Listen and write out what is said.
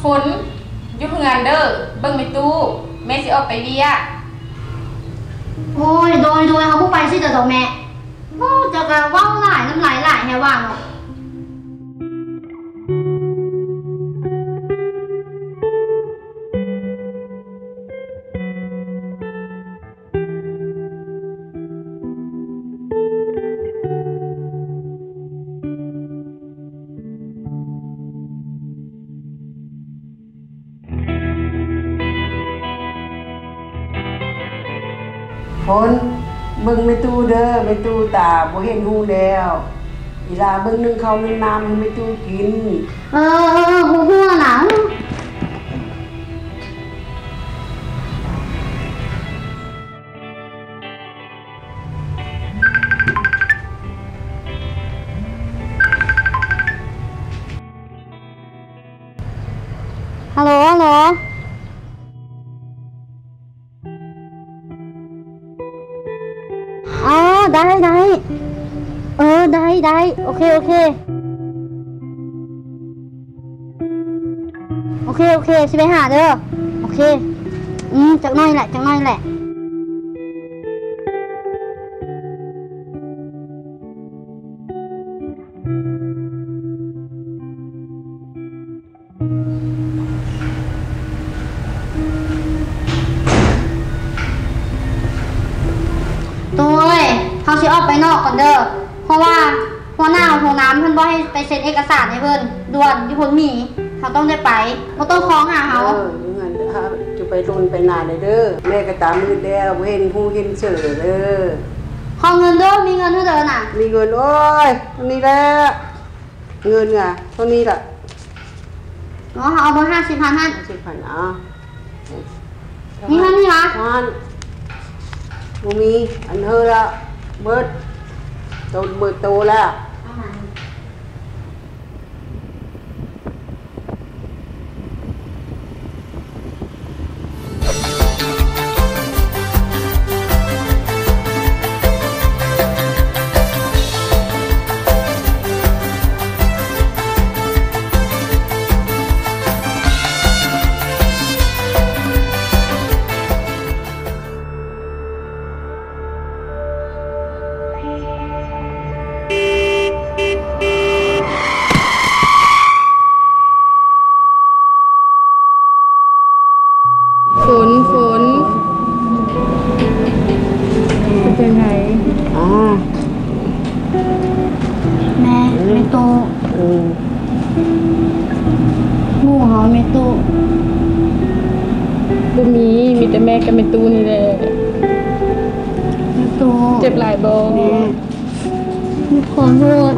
ຝົນ ຢູ່ເຮືອນເດີ້ ເບິ່ງແມ່ຕູ້ ແມ່ຊິອອກໄປວຽກ. ໂອ້ຍ ໂດຍ ໂດຍ ເຮົາບໍ່ໄປຊິດອກແມ່. ໂອ້ ເຈົ້າກະເວົ້າຫຼາຍ ນ້ຳລາຍຫຼາຍແທ້ວ່າ. ຝົນ ເບິ່ງແມ່ຕູ້ເດີ້ ແມ່ຕູ້ຕາບໍ່ເຫັນຫູແລ້ວ. ອີ່ຫຼ້າເບິ່ງໜຶ້ງເຂົ້າໜຶ້ງນ້ຳໃຫ້ແມ່ຕູ້ກິນ. ເອີ ເອີ ເອີ ຮູ້ ຮູ້ລະນະ. ຮັລໂຫຼ ຮັລໂຫຼ. ອໍ ໄດ້ ໄດ້ ເອີ ໄດ້ ໄດ້ ໂອເຄ ໂອເຄ ໂອເຄ ໂອເຄ ຊິໄປຫາເດີ້. ໂອເຄ ອືມ ຈັກໜ້ອຍແຫຼະ ຈັກໜ້ອຍແຫຼະ. ໂຕເອີຍ ເຮົາຊິອອກໄປນອກກ່ອນເດີ້ ເພາະວ່າຫົວໜ້າໂຮງງານເພິ່ນບອກໃຫ້ໄປເຊັນເອກະສານໃຫ້ເພິ່ນດ່ວນ ຢູ່ພຸ້ນມີ ເຮົາຕ້ອງໄດ້ໄປ ບໍ່ຕ້ອງຄອງຫາເຮົາ. ເອີ ຢູ່ເຮືອນເດີ້ ເຮົາຈະໄປດົນໄປນານເດີ້ ແມ່ກະຕາມືດແລ້ວ ບໍ່ເຫັນຫູເຫັນເສີເດີ້. ຂໍເງິນເດີ້ ມີເງິນເທົ່າໃດນະ? ມີເງິນ ໂອ້ຍ ນີ້ແຫຼະ. ເງິນງະ ເທົ່ານີ້ລະ. ອໍ ເອົາເບີຫ້າສິບພັນຫັ້ນ ຫ້າສິບພັນ ເອົາ. ມີເທົ່ານີ້ຫວາ? ບໍ່ມີ ອັນເຮີລະ ເບິດໂຕ ເບິດໂຕລະ. ຝົນ ຝົນ ເປັນຈັ່ງໃດ? ອາ ແມ່ ແມ່ຕູ້ ເອີ ໝູ່ເຮົາ ແມ່ຕູ້ ບໍ່ມີ ມີແຕ່ແມ່ກັບແມ່ຕູ້ນີ້ແຫຼະ. ແມ່ຕູ້ ເຈັບຫຼາຍບໍ່? ແມ່ ຂໍໂທດ.